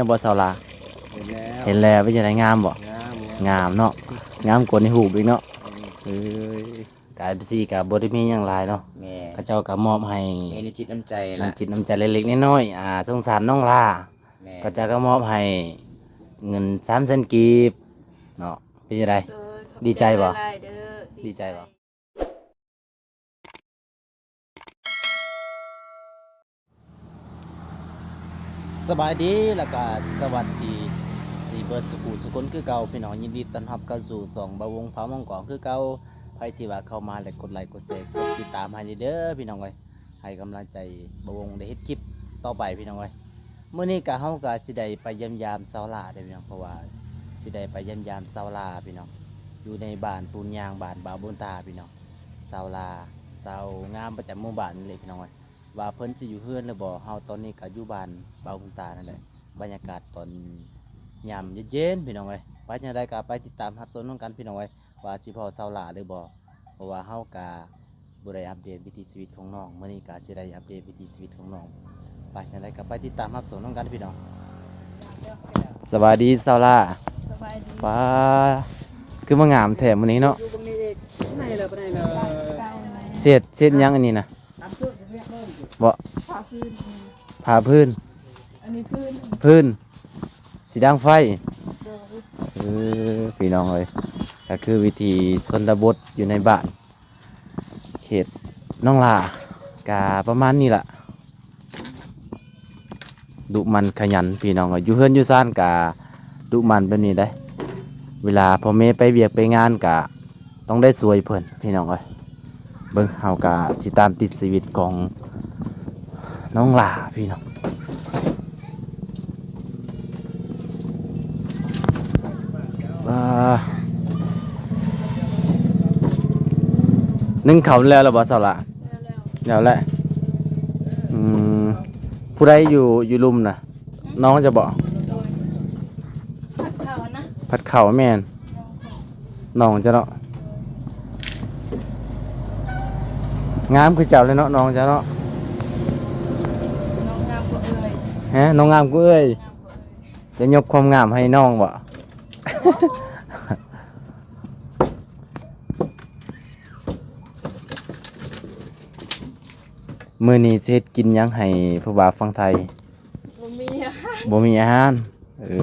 ບໍ່ສາວຫຼ້າ? ເຫັນແລ້ວ ເຫັນແລ້ວ ເປັນຈັ່ງໃດ ງາມບໍ່? ງາມ ງາມເນາະ ງາມກວ່າໃນຮູບອີກເນາະ. ເອີ ເອີຍ ກາຍເປັນສີກະບໍ່ໄດ້ມີຫຍັງຫຼາຍເນາະ. ແມ່ນ ເຂົາເຈົ້າກໍມອບໃຫ້ ເປັນນ້ຳຈິດນ້ຳໃຈ ນ້ຳຈິດນ້ຳໃຈເລັກໆນ້ອຍໆ ອ່າ ສົງສານນ້ອງຫຼ້າ. ແມ່ນ ເຂົາເຈົ້າກໍມອບໃຫ້ເງິນສາມແສນກີບເນາະ. ເປັນຈັ່ງໃດ? ໂດຍ ຂອບໃຈ ດີໃຈບໍ່? ຫຼາຍໆເດີ ດີໃຈບໍ່? ດີໃຈ ສະບາຍດີ ແລ້ວກະສະຫວັດດີເບິດສູ່ຜູ້ສູ່ຄົນຄືເກົ່າ ພີ່ນ້ອງ. ຍິນດີຕ້ອນຮັບເຂົ້າສູ່ຊ່ອງບ່າວວົງພາມ່ວນກອງຄືເກົ່າ. ໃຜທີ່ວ່າເຂົ້າມາແລ້ວກົດໄລກົດແຊ ກົດຕິດຕາມໃຫ້ແດ່ເດີ ພີ່ນ້ອງເອີຍ. ໃຫ້ກຳລັງໃຈບ່າວວົງໄດ້ເຮັດຄລິບຕໍ່ໄປ ພີ່ນ້ອງເອີຍ. ມື້ນີ້ກະ ເຮົາກະຊິໄດ້ໄປຢ້ຽມຢາມສາວຫຼ້າເດ້ ພີ່ນ້ອງ ເພາະວ່າຊິໄດ້ໄປຢ້ຽມຢາມສາວຫຼ້າ ພີ່ນ້ອງ ຢູ່ໃນບ້ານປູນຍາງ ບ້ານບ່າວບຸນຕາ ພີ່ນ້ອງ. ສາວຫຼ້າ ສາວງາມປະຈຳໝູ່ບ້ານນີ້ແຫຼະ ພີ່ນ້ອງເອີຍ. ວ່າເພິ່ນຊິຢູ່ເຮືອນຫຼືບໍ່? ເຮົາຕອນນີ້ກໍຢູ່ບ້ານບ່າວບຸນຕານັ້ນແຫຼະ ບັນຍາກາດຕອນຍາມເຢັນໆ ພີ່ນ້ອງເອີຍ. ໄປຈັ່ງໃດກໍໄປຕິດຕາມຮັບຊົມນຳກັນ ພີ່ນ້ອງເອີຍ ວ່າຊິພໍ້ສາວຫຼ້າຫຼືບໍ່ ເພາະວ່າເຮົາກໍບໍ່ໄດ້ອັບເດດວິຖີຊີວິດຂອງນ້ອງ. ມື້ນີ້ກໍຊິໄດ້ອັບເດດວິຖີຊີວິດຂອງນ້ອງ. ໄປຈັ່ງໃດກໍໄປຕິດຕາມຮັບຊົມນຳກັນ ພີ່ນ້ອງ. ສະບາຍດີສາວຫຼ້າ. ສະບາຍດີ. ປ້າ ຄືມາງາມແທ້ມື້ນີ້ເນາະ. ເສດ ເສດຫຍັງອັນນີ້ນະ? ບໍ່ ຜ້າພື້ນ ຜ້າພື້ນ ອັນນີ້ພື້ນ ພື້ນສີດາງໄຟ. ໂດຍ ເອີ ພີ່ນ້ອງເອີຍ ກໍຄືວິຖີຊົນນະບົດຢູ່ໃນບ້ານເຂດໜອງຫຼ້າ ກະປະມານນີ້ລະ. ດຸໝັ່ນຂະຫຍັນ ພີ່ນ້ອງເອີຍ ຢູ່ເຮືອນຢູ່ຊານກະດຸໝັ່ນແບບນີ້ເດ້. ເວລາພໍ່ແມ່ໄປວຽກໄປງານກະຕ້ອງໄດ້ຊ່ວຍເພິ່ນ ພີ່ນ້ອງເອີຍ. ເບິ່ງ ເຮົາກະຊິຕາມຕິດຊີວິດຂອງນ້ອງຫຼ້າ ພີ່ນ້ອງ. ອ່າ ໜຶ້ງເຂົ້າແລ້ວລະບໍ່ສາວຫຼ້າ? ແລ້ວແຫຼະ. ອືມ ຜູ້ໃດຢູ່ ຢູ່ລຸ່ມນະ? ນ້ອງເຈົ້າບໍ? ໂດຍ ພັດເຂົ້ານະ ພັດເຂົ້າ ແມ່ນ ນ້ອງເຈົ້າເນາະ. ງາມຄືເຈົ້າເລີຍເນາະ ນ້ອງເຈົ້າເນາະ. ນ້ອງງາມກວ່າເອື້ອຍ. ຮະ ນ້ອງງາມກວ່າເອື້ອຍ. ງາມກວ່າເອື້ອຍ. ຈະຍົກຄວາມງາມໃຫ້ນ້ອງບໍ? ມື້ນີ້ຊິເຮັດກິນຫຍັງໃຫ້ຜູ້ບ່າວຝັ່ງໄທ? ບໍ່ມີອາຫານ ບໍ່ມີອາຫານ. ເອີ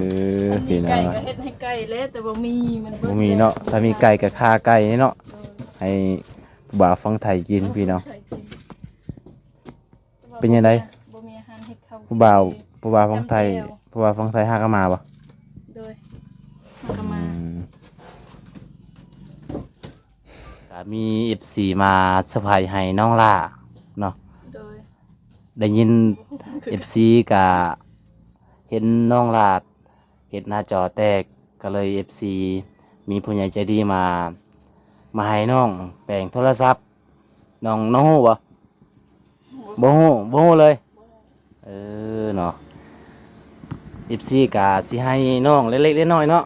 ຄັນມີໄກ່ກໍເຮັດໃຫ້ໄກ່ແຫຼະ ແຕ່ບໍ່ມີ ມັນເບິດ ບໍ່ມີເນາະ. ຖ້າມີໄກ່ກໍຂ້າໄກ່ເນາະ. ໂດຍ ໃຫ້ຜູ້ບ່າວຝັ່ງໄທກິນ ພີ່ນ້ອງ. ເປັນຈັ່ງໃດ? ບໍ່ມີອາຫານເຮັດເຂົ້າ ຜູ້ບ່າວ ຜູ້ບ່າວຝັ່ງໄທ ຜູ້ບ່າວຝັ່ງໄທຫາກໍມາບໍ່? ໂດຍ ຫາກໍມາ. ອືມ ກໍມີເອັຟຊີມາເຊີໄພຣສ໌ໃຫ້ນ້ອງຫຼ້າເນາະ. ໂດຍ ໄດ້ຍິນເອັຟຊີກໍເຫັນນ້ອງຫຼ້າເຮັດໜ້າຈໍແຕກ ກໍເລີຍເອັຟຊີ ມີຜູ້ໃຫຍ່ໃຈດີມາ ມາໃຫ້ນ້ອງແປງໂທລະສັບ. ນ້ອງ ນ້ອງຮູ້ບໍ່? ບໍ່ ບໍ່ຮູ້ ບໍ່ຮູ້ເລີຍ. ເອີເນາະ ເອັຟຊີກະຊິໃຫ້ນ້ອງເລັກໆນ້ອຍໆເນາະ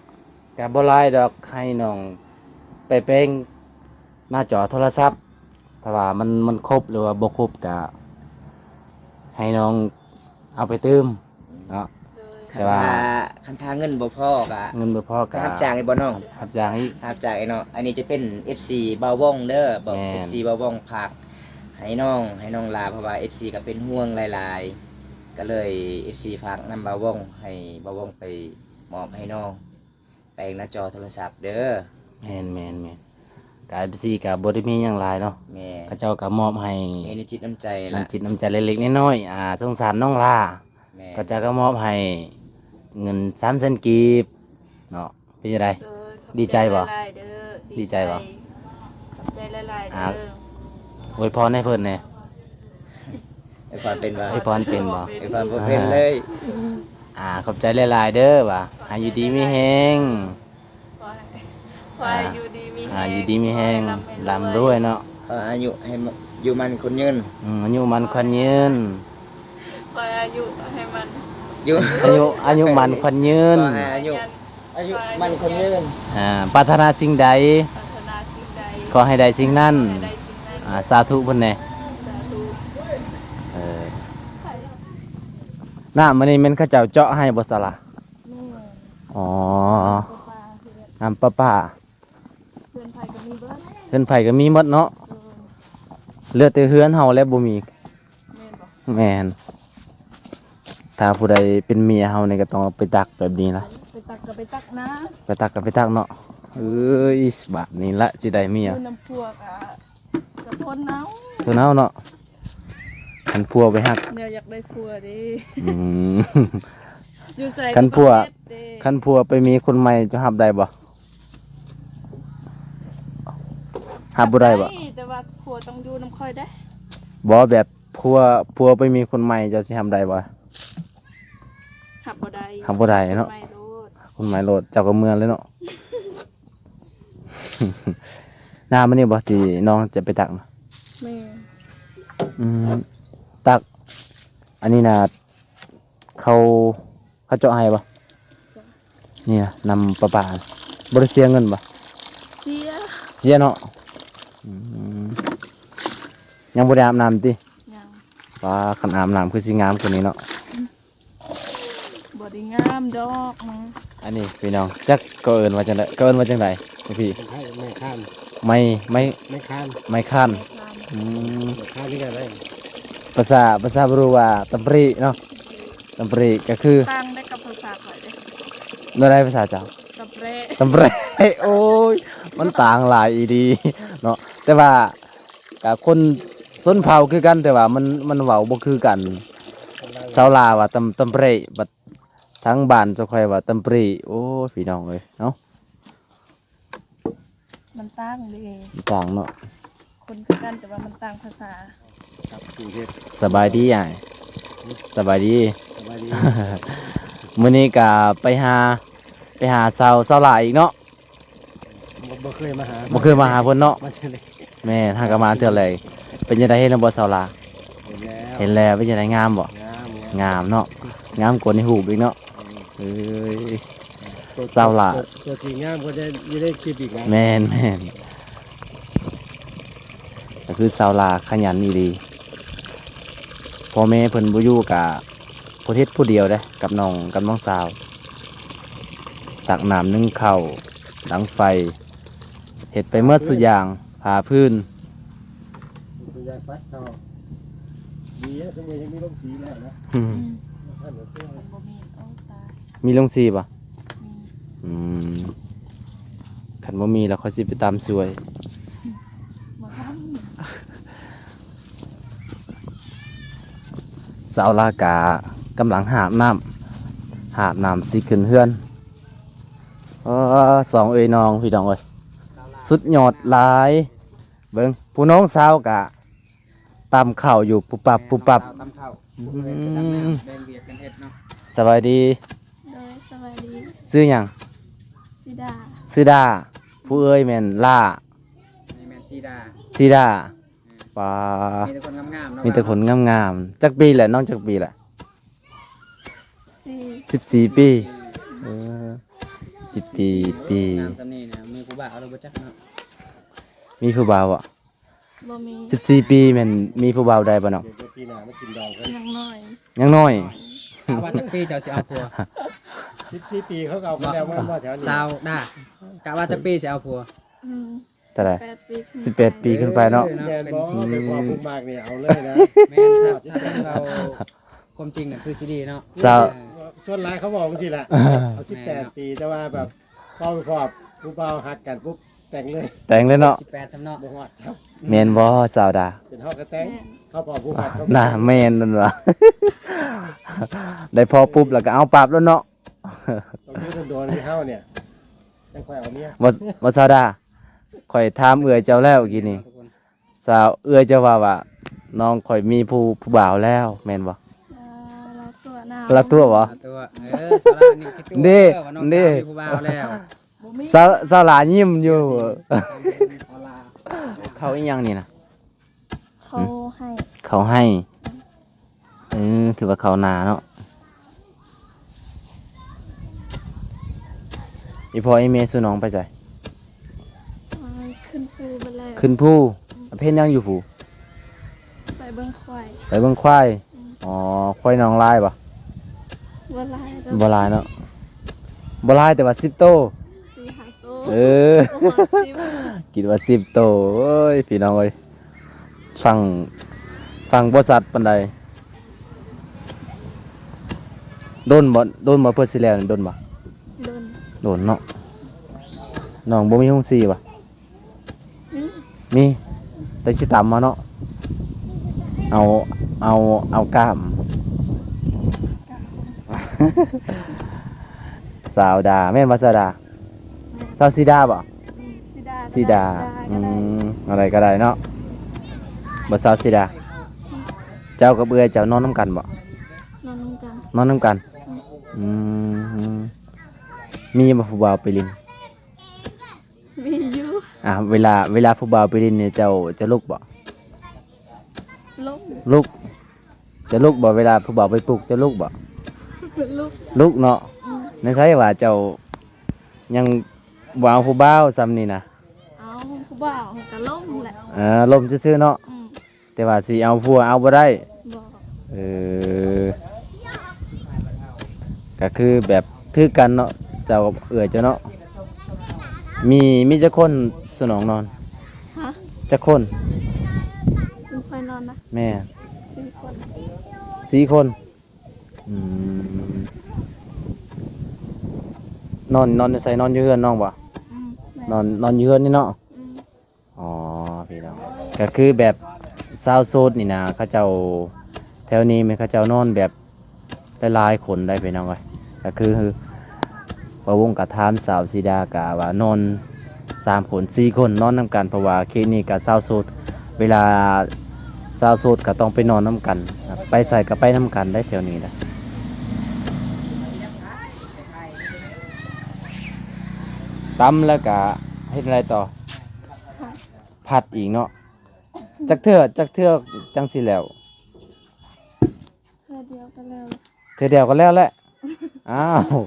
ກະບໍ່ຫຼາຍດອກ ໃຫ້ນ້ອງໄປແປງໜ້າຈໍໂທລະສັບ. ຖ້າວ່າມັນ ມັນຄົບ ຫຼືວ່າບໍ່ຄົບ ກະໃຫ້ນ້ອງເອົາໄປຕື່ມເນາະ. ໂດຍ ແຕ່ວ່າ ຄັນຖ້າ ຄັນຖ້າເງິນບໍ່ພໍກະ ເງິນບໍ່ພໍກະ ໄປຮັບຈ້າງອີກບໍ່ນ້ອງ? ຮັບຈ້າງອີກ ຮັບຈ້າງອີກເນາະ. ອັນນີ້ຈະເປັນເອັຟຊີບ່າວວົງເດີ ບອກ ແມ່ນ ເອັຟຊີບ່າວວົງຝາກໃຫ້ນ້ອງ ໃຫ້ນ້ອງຫຼ້າ ເພາະວ່າເອັຟຊີກໍເປັນຫ່ວງຫຼາຍໆ ກໍເລີຍເອັຟຊີຝາກນຳບ່າວວົງ ໃຫ້ບ່າວວົງໄປມອບໃຫ້ນ້ອງ ແປງໜ້າຈໍໂທລະສັບເດີ. ແມ່ນໆໆ ກະເອັຟຊີກະບໍ່ໄດ້ມີຫຍັງຫຼາຍເນາະ. ແມ່ນ ເຂົາເຈົ້າກະມອບໃຫ້ ເປັນນ້ຳຈິດນ້ຳໃຈ ນ້ຳຈິດນ້ຳໃຈເລັກໆນ້ອຍໆ ອ່າ ສົງສານນ້ອງຫຼ້າ. ແມ່ນ ເຂົາເຈົ້າກໍມອບໃຫ້ເງິນສາມແສນກີບເນາະ. ເປັນຈັ່ງໃດ? ໂດຍ ດີໃຈບໍ່? ຂອບໃຈຫຼາຍໆເດີ. ດີໃຈບໍ່? ຂອບໃຈຫຼາຍໆເດີ. ອ່າ ອວຍພອນໃຫ້ເພິ່ນແດ່. ອວຍພອນເປັນບໍ່? ອວຍພອນເປັນບໍ່? ອວຍພອນບໍ່ເປັນເລີຍ. ອ່າ ຂອບໃຈຫຼາຍໆເດີ ວ່າໃຫ້ຢູ່ດີມີແຮງ. ຂໍໃຫ້ ຂໍໃຫ້ຢູ່ດີມີແຮງ ອ່າ ຢູ່ດີມີແຮງ ຂໍໃຫ້ລ່ຳໃຫ້ລວຍ ລ່ຳລວຍເນາະ. ຂໍອາຍຸໃຫ້ ຢູ່ໝັ້ນຄົນຍືນ. ອືມ ອາຍຸໝັ້ນຂວັນຍືນ. ຂໍໃຫ້ອາຍຸໃຫ້ໝັ້ນ ຢູ່ ອາຍຸ ອາຍຸໝັ້ນຂວັນຍືນ. ຂໍໃຫ້ອາຍຸ ອາຍຸໝັ້ນຂວັນຍືນ. ອ່າ ປາດຖະໜາສິ່ງໃດ ປາດຖະໜາສິ່ງໃດ ຂໍໃຫ້ໄດ້ສິ່ງນັ້ນ. ຂໍໃຫ້ໄດ້ສິ່ງນັ້ນ. ອ່າ ສາທຸເພິ່ນແດ່. ສາທຸ. ເອີ ນ້ຳອັນນີ້ແມ່ນເຂົາເຈົ້າເຈາະໃຫ້ບໍ່ສາລາ? ອໍ ປະປາ ນ້ຳປະປາ ເຮືອນໃຜກໍມີເບິດ ເຮືອນໃຜກໍມີໝົດເນາະ ເອີ ເຫຼືອແຕ່ເຮືອນເຮົາແຫຼະບໍ່ມີ ແມ່ນບໍ່ ແມ່ນ ຖ້າຜູ້ໃດເປັນເມຍເຮົານີ້ກໍຕ້ອງໄປຕັກແບບນີ້ລະ ໄປຕັກກໍໄປຕັກນາ ໄປຕັກກໍໄປຕັກເນາະ ເອີຍ ບາດນີ້ລະຊິໄດ້ເມຍ ຢູ່ນຳຜົວກໍ ກໍທົນເອົາ ທົນເອົາເນາະ ຄັນຜົວໄປຮັກ ແນວຢາກໄດ້ຜົວເດ້ ອືມ ຢູ່ໃສ ຄັນຜົວ ກໍຕ້ອງເຮັດເດ້ ຄັນຜົວໄປມີຄົນໃໝ່ເຈົ້າຮັບໄດ້ບໍ່? ຮັບບໍ່ໄດ້ບໍ່? ໄດ້ ແຕ່ວ່າຜົວຕ້ອງຢູ່ນຳຂ້ອຍເດ້ ບໍ່ ແບບຜົວ ຜົວໄປມີຄົນໃໝ່ເຈົ້າຊິຮັບໄດ້ບໍ່? ຮັບບໍ່ໄດ້ ຮັບບໍ່ໄດ້ເນາະ ຄົນໃໝ່ໂລດ ຄົນໃໝ່ໂລດ ເຈົ້າກໍເມືອເລີຍເນາະ ນາມື້ນີ້ບໍ່ທີ່ນ້ອງຈະໄປຕັກນະ? ແມ່ນ ອືມ ຕັກ ອັນນີ້ນະ ເຂົາ ເຂົາເຈາະໃຫ້ບໍ່? ເຈາະ ນີ້ນະ ນ້ຳປະປາ ບໍ່ໄດ້ເສຍເງິນບໍ່? ເສຍ ເສຍເນາະ ອືມ ຍັງບໍ່ໄດ້ອາບນ້ຳຕິ? ຍັງ ປາ ຄັນອາບນ້ຳຄືຊິງາມກວ່ານີ້ເນາະ ບໍ່ໄດ້ງາມດອກ ອັນນີ້ພີ່ນ້ອງ ຈັກເຂົາເອີ້ນວ່າຈັ່ງໃດ ເຂົາເອີ້ນວ່າຈັ່ງໃດ ພວກພີ່? ໄມ້ຄ້ານ ໄມ້ ໄມ້ ໄມ້ຄ້ານ ໄມ້ຄ້ານ ອືມ ໄມ້ຄ້ານຄືກັນໄດ໋ ພາສາ ພາສາບຣູວ່າຕຳປະຣີເນາະ ຕຳປະຣີກໍຄື ຕ່າງໄດ້ກັບພາສາຂ້ອຍເດ້ ແນວໃດພາສາເຈົ້າ? ຕຳແປຣະ ຕຳແປຣະ ໂອ້ຍ ມັນຕ່າງຫຼາຍອີ່ຫຼີເນາະ ແຕ່ວ່າ ກະຄົນຊົນເຜົ່າຄືກັນ ແຕ່ວ່າມັນ ມັນເວົ້າບໍ່ຄືກັນ ຊາວລາວວ່າຕຳ ຕຳເປຣ ບັດທາງບ້ານເຈົ້າຂ້ອຍວ່າຕຳເປຣ ໂອ້ຍ ພີ່ນ້ອງເອີຍ ເອົ້າ ມັນຕ່າງເດ້ ມັນຕ່າງເນາະ ຄົນຄືກັນ ແຕ່ວ່າມັນຕ່າງພາສາ ສະບາຍດີອ້າຍ ສະບາຍດີ ສະບາຍດີ ມື້ນີ້ກະໄປຫາ ໄປຫາສາວ ສາວຫຼ້າອີກເນາະ ບໍ່ ບໍ່ເຄີຍມາຫາ ບໍ່ເຄີຍມາຫາເພິ່ນເນາະ ມາເທື່ອແລກ ແມ່ນ ຫາກໍມາເທື່ອແລກ ເປັນຈັ່ງໃດ ເຫັນແລ້ວບໍ່ສາວຫຼ້າ? ເຫັນແລ້ວ ເຫັນແລ້ວ ເປັນຈັ່ງໃດ ງາມບໍ່? ງາມ ງາມ ງາມເນາະ ງາມກວ່າໃນຮູບອີກເນາະ ເອີ ເອີຍ ໂຕ ສາວຫຼ້າ ໂຕ ໂຕຈິງງາມກວ່າຢູ່ໃນຄລິບອີກນະ ແມ່ນ ແມ່ນ ກໍຄືສາວຫຼ້າຂະຫຍັນອີ່ຫຼີ ພໍ່ແມ່ເພິ່ນບໍ່ຢູ່ກໍ ເພິ່ນເຮັດຜູ້ດຽວເດ້ ກັບນ້ອງ ກັບນ້ອງສາວ ຕັກນ້ຳ ໜຶ້ງເຂົ້າ ດັງໄຟ ເຮັດໄປໝົດຊຸດຢ່າງ ຜ້າພື້ນ ຊຸດຢ່າງ ຕັກເຂົ້າ ດີ ຊຸມື້ນີ້ຍັງມີໂຮງສີແລ້ວນະ ອືມ ອືມ ຄັນບໍ່ມີ ໂອ້ ຕາຍ ມີໂຮງສີບໍ່? ອືມ ອືມ ຄັນບໍ່ມີແລ້ວຂ້ອຍຊິໄປຕາມຊ່ວຍ ບໍ່ທັນ ສາວລາກະກຳລັງຫາບນ້ຳ ຫາບນ້ຳຊິຂຶ້ນເຮືອນ ເອີ ສອງເອື້ອຍນ້ອງພີ່ນ້ອງເອີຍ ສຸດຍອດຫຼາຍ ເບິ່ງ ຜູ້ນ້ອງສາວກະຕຳເຂົ້າຢູ່ປຸບປັບ ປຸບປັບ ຕຳເຂົ້າ ອືມ ແບ່ງວຽກກັນເຮັດເນາະ ສະບາຍດີ ໂດຍ ສະບາຍດີ ຊື່ຫຍັງ? ຊື່ດາ ຊື່ດາ ຜູ້ເອື້ອຍແມ່ນຫຼ້າ ນີ້ແມ່ນສີດາ ສີດາ ປາ ມີແຕ່ຄົນງາມໆເນາະ ມີແຕ່ຄົນງາມໆ ຈັກປີແຫຼະ ນ້ອງຈັກປີແຫຼະ? ສິບສີ່ປີ ເອີ ສິບສີ່ປີ ງາມສ່ຳນີ້ນະ ມີຜູ້ບ່າວແລ້ວບໍ່ຈັກເນາະ ມີຜູ້ບ່າວບໍ່? ບໍ່ມີ ສິບສີ່ປີແມ່ນມີຜູ້ບ່າວໄດ້ບໍ່ນ້ອງ? ດຽວປີໜ້າມາກິນດອງເພິ່ນ ຍັງນ້ອຍ ຍັງນ້ອຍ ກະວ່າຈັກປີເຈົ້າຊິເອົາຜົວ? ສິບສີ່ປີເຂົາກໍເອົາກັນແລ້ວ ແມ່ນບໍ່ແຖວນີ້? ສາວດາ ກະວ່າຈັກປີຊິເອົາຜົວ? ອືມ ເທົ່າໃດ? ສິບແປດປີຂຶ້ນ ສິບແປດປີຂຶ້ນໄປເນາະ ເອີ ເນາະ ແມ່ນບໍ່? ອືມ ໄປພໍ້ຜູ້ມັກນີ້ເອົາເລີຍນະ ແມ່ນ ຖ້າ ຖ້າເວົ້າຄວາມຈິງນະຄືຊິດີເນາະ ສາວ ເອີ ສ່ວນຫຼາຍເຂົາເວົ້າຈັ່ງຊີ້ແຫຼະ ເອີ ເອົາສິບແປດປີ ແຕ່ວ່າແບບພໍ້ໄປພໍ້ຜູ້ບ່າວຮັກກັນປຸບ ແຕ່ງເລີຍ ແຕ່ງເລີຍເນາະ ສິບແປດຊ້ຳເນາະ ບໍ່ຮອດຊ້ຳ ແມ່ນບໍ່ສາວດາ? ເປັນເຮົາກໍແຕ່ງ ແມ່ນ ເຮົາພໍ້ຜູ້ມັກເຂົາ ນະ ແມ່ນນັ້ນວ່າ ໄດ້ພໍ້ປຸບແລ້ວກໍເອົາປັບໂລດເນາະ ຕ້ອງຢູ່ດົນໆຄືເຮົານີ້ ຈັ່ງຄ່ອຍເອົາເມຍ ບໍ່ ບໍ່ສາວດາ ຂ້ອຍຖາມເອື້ອຍເຈົ້າແລ້ວກີ້ນີ້ ສາວ ເອື້ອຍເຈົ້າວ່າ ວ່ານ້ອງຂ້ອຍມີຜູ້ ຜູ້ບ່າວແລ້ວ ແມ່ນບໍ່? ລາວຕົວະນະ ລາວຕົວະບໍ່? ລາວຕົວະ ເອີ ສາວລາວນີ້ ເດ້ ເດ້ ມີຜູ້ບ່າວແລ້ວ ສາວ ສາວລາຍິ້ມຢູ່ ເຂົ້າອີ່ຫຍັງນີ້ນະ? ເຂົ້າໄຮ່ ເຂົ້າໄຮ່ ເອີ ຄືວ່າເຂົ້ານາເນາະ ອີ່ພໍ່ອີ່ແມ່ຊູນ້ອງໄປໃສ? ເອີ ຂຶ້ນພູເບິດແລ້ວ ຂຶ້ນພູ ອືມ ໄປເຮັດຫຍັງຢູ່ພູ? ໄປເບິ່ງຄວາຍ ໄປເບິ່ງຄວາຍ ອືມ ອໍ ຄວາຍນ້ອງຫຼາຍບໍ່? ບໍ່ຫຼາຍ ບໍ່ຫຼາຍເນາະ ບໍ່ຫຼາຍແຕ່ວ່າສິບໂຕ. ສີ່ຫ້າໂຕ. ເອີ ບໍ່ຮອດສິບ. ຄິດວ່າສິບໂຕ. ໂອ້ຍ ພີ່ນ້ອງເອີຍ ຟັງ ຟັງບໍ່ຊັດປານໃດ. ດົນບໍ່ ດົນບໍ່ເພື່ອຊິແລ້ວນີ້ ດົນບໍ່? ດົນ. ດົນເນາະ. ນ້ອງບໍ່ມີໂຮງສີບໍ່? ມີ ມີ ແຕ່ຊິຕຳມາເນາະ. ເອົາ ເອົາ ເອົາກ້າມ. ສາວດາ ແມ່ນບໍ່ສາວດາ? ແມ່ນ. ສາວສີດາບໍ່? ອືມ ສີດາ ສີດາ ກໍໄດ້ ກໍໄດ້ ອືມ ອັນໃດກໍໄດ້ເນາະ. ບໍ່ ສາວສີດາ ເຈົ້າກັບເອື້ອຍເຈົ້ານອນນຳກັນບໍ່? ນອນນຳກັນ. ນອນນຳກັນ. ອືມ ອືມ ມີບໍ່ຜູ້ບ່າວໄປຫຼິ້ນ? ມີຢູ່. ອ່າ ເວລາ ເວລາຜູ້ບ່າວໄປຫຼິ້ນນີ້ ເຈົ້າ ເຈົ້າລຸກບໍ່? ລຸກ. ລຸກ. ເຈົ້າລຸກບໍ່? ເວລາຜູ້ບ່າວໄປປຸກ ເຈົ້າລຸກບໍ່? ລຸກ. ລຸກເນາະ. ອືມ ແມ່ນໃສວ່າເຈົ້າຍັງບໍ່ເອົາຜູ້ບ່າວຊ່ຳນີ້ນະ? ເອົາຜູ້ບ່າວກໍລົມແຫຼະ. ເອີ ລົມຊື່ໆເນາະ. ອືມ ແຕ່ວ່າຊິເອົາຜົວເອົາບໍ່ໄດ້. ບໍ່. ເອີ ກໍຄືແບບຖືກກັນເນາະ ເຈົ້າກັບເອື້ອຍເຈົ້າເນາະ. ມີ ມີຈັກຄົນ ສະໜອງນອນ? ຮະ? ຈັກຄົນ? ຊຸມຂ້ອຍນອນນະ? ແມ່ນ ສີ່ຄົນ. ສີ່ຄົນ. ອືມ ນອນ ນອນຢູ່ໃສ? ນອນຢູ່ເຮືອນນ້ອງບໍ່? ອືມ ແມ່ນ. ນອນ ນອນຢູ່ເຮືອນນີ້ເນາະ. ອືມ ອໍ ພີ່ນ້ອງ ກໍຄືແບບຊາວໂສດນີ້ນະ ເຂົາເຈົ້າ ແຖວນີ້ແມ່ນເຂົາເຈົ້ານອນແບບຫຼາຍໆຄົນໄດ໋ ພີ່ນ້ອງເອີຍ. ກໍຄືບ່າວວົງກໍຖາມສາວສີດາ ກໍວ່ານອນສາມຄົນ ສີ່ຄົນນອນນຳກັນ ເພາະວ່າເຂດນີ້ກໍຊາວໂສດ ເວລາຊາວໂສດກໍຕ້ອງໄປນອນນຳກັນ ໄປໃສກໍໄປນຳກັນໄດ໋ ແຖວນີ້ນະ. ຕຳແລ້ວກະເຮັດແນວໃດຕໍ່? ຜັດອີກເນາະ. ຈັກເທື່ອ ຈັກເທື່ອຈັ່ງຊິແລ້ວ? ເທື່ອດຽວກໍແລ້ວ. ເທື່ອດຽວກໍແລ້ວແຫຼະ. ອ້າວ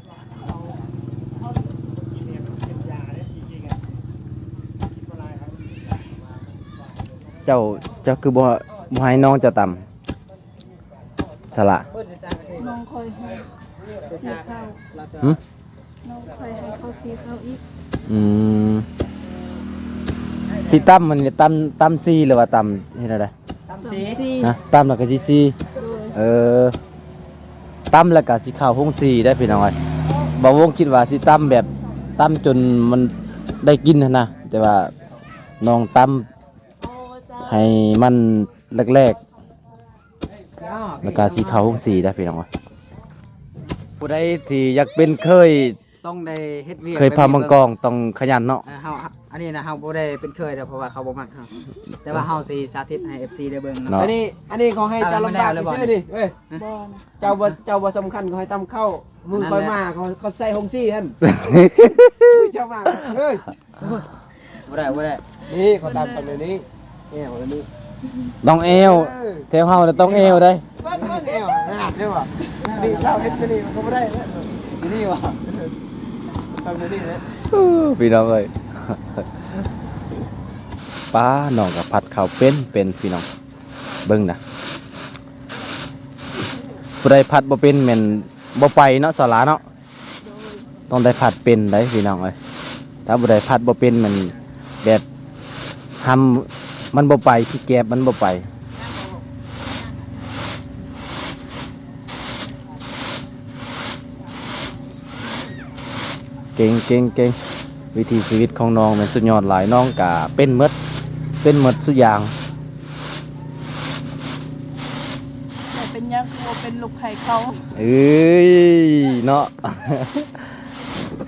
ເຈົ້າ ເຈົ້າຄືບໍ່ ບໍ່ໃຫ້ນ້ອງເຈົ້າຕຳ? ສະຫຼະ ນ້ອງຂ້ອຍໃຫ້ ຫຶ? ນ້ອງຂ້ອຍໃຫ້ເຂົ້າສີເຂົ້າອີກ. ອືມ ຊິຕຳມັນນີ້ ຕຳ ຕຳສີ ຫຼືວ່າຕຳເຮັດແນວໃດ? ຕຳສີ. ຕຳສີ ນະ ຕຳແລ້ວກໍຊິສີ. ໂດຍ. ເອີ ຕຳແລ້ວກໍຊິເຂົ້າໂຮງສີໄດ໋ ພີ່ນ້ອງເອີຍ. ບ່າວວົງຄິດວ່າຊິຕຳແບບ ຕຳຈົນມັນໄດ້ກິນຫັ້ນນະ ແຕ່ວ່ານ້ອງຕຳ ໃຫ້ມັນແຫຼກໆ ແລ້ວກໍຊິເຂົ້າໂຮງສີໄດ໋ ພີ່ນ້ອງ. ຜູ້ໃດທີ່ຢາກເປັນເຄີຍ ຕ້ອງໄດ້ເຮັດວຽກ ເຄີຍເຝົ້າມັງກອງ ຕ້ອງຂະຫຍັນເນາະ. ເອີ ເຮົາ ອັນນີ້ນະ ເຮົາບໍ່ໄດ້ເປັນເຄີຍດອກ ເພາະວ່າເຂົາບໍ່ມັກເຮົາ ແຕ່ວ່າເຮົາຊິສາທິດໃຫ້ເອັຟຊີໄດ້ເບິ່ງເນາະ. ເນາະ ອັນນີ້ ອັນນີ້ເຂົາໃຫ້ເຈົ້າລຳບາກຊື່ໆນີ້. ເອີຍ ບໍ່ນະ ເຈົ້າບໍ່ ເຈົ້າບໍ່ສຳຄັນ ເຂົາໃຫ້ຕຳເຂົ້າ. ມື້ຂ້ອຍມາ ເຂົາ ເຂົາໃສ່ໂຮງສີຫັ້ນ. ມື້ເຈົ້າມາ ເອີຍ ບໍ່ໄດ້ ບໍ່ໄດ້. ນີ້ເຂົາຕຳກັນແບບນີ້ ແອວແບບນີ້ ຕ້ອງແອວ. ເອີ ແຖວເຮົານະຕ້ອງແອວໄດ໋. ເບິ່ງ ເບິ່ງແອວ ນະ ເຫັນບໍ່? ນີ້ເຈົ້າເຮັດຢູ່ນີ້ມັນກໍບໍ່ໄດ້ແລ້ວ. ຢູ່ນີ້ບໍ່? ຕຳຢູ່ນີ້ແຫຼະ. ໂອ້ ພີ່ນ້ອງເອີຍ ປ້າ ນ້ອງກໍຜັດເຂົ້າເປັນ ເປັນ ພີ່ນ້ອງ. ເບິ່ງນະ ຜູ້ໃດຜັດບໍ່ເປັນແມ່ນບໍ່ໄປເນາະ ສາລາເນາະ. ໂດຍ. ຕ້ອງໄດ້ຜັດເປັນໄດ໋ ພີ່ນ້ອງເອີຍ. ຖ້າບໍ່ໄດ້ຜັດບໍ່ເປັນ ມັນແບບ ຫຳມັນບໍ່ໄປ ຂີ້ແກບມັນບໍ່ໄປ. ເກັ່ງ ເກັ່ງ ເກັ່ງ. ວິຖີຊີວິດຂອງນ້ອງແມ່ນສຸດຍອດຫຼາຍ. ນ້ອງກະເປັນໝົດ ເປັນໝົດຊຸຢ່າງ. ແຕ່ເປັນຫຍັງຄືບໍ່ເປັນລູກໃຜເຂົາ? ເອີຍ ເນາະ.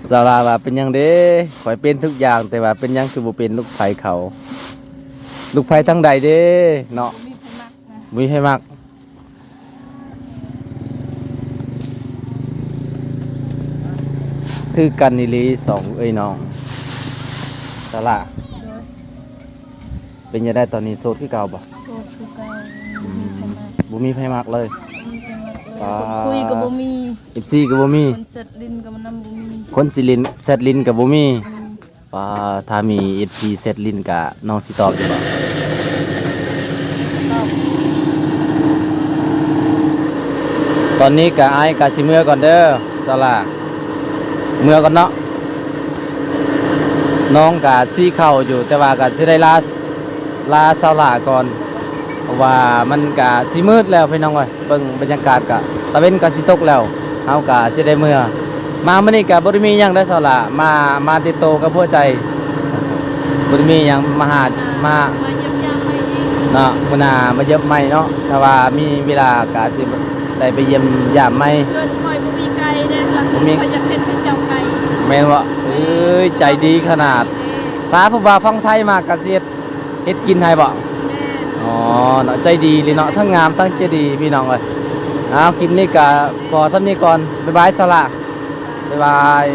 ສາລາວ່າ ເປັນຫຍັງເດ້? ຂ້ອຍເປັນທຸກຢ່າງ ແຕ່ວ່າເປັນຫຍັງຄືບໍ່ເປັນລູກໃຜເຂົາ? ລູກໃຜທາງໃດເດ້? ເນາະ. ບໍ່ມີໃຜມັກນະ. ບໍ່ມີໃຜມັກ. ຖືກກັນອີ່ຫຼີສອງເອື້ອຍນ້ອງ. ສາລາ ໂດຍ. ເປັນຈັ່ງໃດຕອນນີ້ ໂສດຄືເກົ່າບໍ່? ໂສດຄືເກົ່າ. ອືມ ບໍ່ມີໃຜມັກເລີຍ. ບໍ່ມີໃຜມັກເລີຍ. ອ່າ ຄົນຄຸຍກໍບໍ່ມີ. ເອັຟຊີກໍບໍ່ມີ. ຄົນແຊັດຫຼິ້ນກໍນຳບໍ່ມີ. ຄົນຊິຫຼິ້ນ ແຊັດຫຼິ້ນກໍບໍ່ມີ. ອືມ. ວ່າຖ້າມີເອັຟຊີແຊັດຫຼິ້ນກະນ້ອງຊິຕອບຢູ່ບໍ່? ຕອບ. ຕອນນີ້ກະ ອ້າຍກະຊິເມືອກ່ອນເດີ ສາລາ. ເມືອກ່ອນເນາະ. ນ້ອງກະຊິເຂົ້າຢູ່ ແຕ່ວ່າກະຊິໄດ້ລາ ລາສາວຫຼ້າກ່ອນ ເພາະວ່າມັນກະຊິມືດແລ້ວພີ່ນ້ອງເອີຍ. ເບິ່ງບັນຍາກາດກະຕາເວັນກະຊິຕົກແລ້ວ ເຮົາກະຊິໄດ້ເມືອ. ມາມື້ນີ້ກະບໍ່ໄດ້ມີຫຍັງເດ້ສາວຫຼ້າ ມາ ມາຕິດໂຕກັບຫົວໃຈ ບໍ່ໄດ້ມີຫຍັງມາຫາ ມາ ມາຢ້ຽມຢາມໃໝ່ອີກເນາະ. ມື້ໜ້າມາຢ້ຽມໃໝ່ເນາະ ຖ້າວ່າມີເວລາກະຊິໄດ້ໄປຢ້ຽມຢາມໃໝ່. ເຮືອນຂ້ອຍບໍ່ມີໄກ່ເດ້ ລະ ບໍ່ມີ ຂ້ອຍຢາກເຮັດໃຫ້ເຈົ້າໄກ່. ແມ່ນບໍ່? ເອີຍ ໃຈດີຂະໜາດ. ຖ້າຜູ້ບ່າວຝັ່ງໄທມາກະຊິເຮັດ ເຮັດກິນໃຫ້ບໍ່? ແມ່ນ. ອໍ ເນາະ ໃຈດີເລີຍເນາະ ທັງງາມທັງໃຈດີພີ່ນ້ອງເອີຍ. ເອົາ ຄລິບນີ້ກະພໍສ່ຳນີ້ກ່ອນ ບາຍບາຍສາວຫຼ້າ ບາຍບາຍ.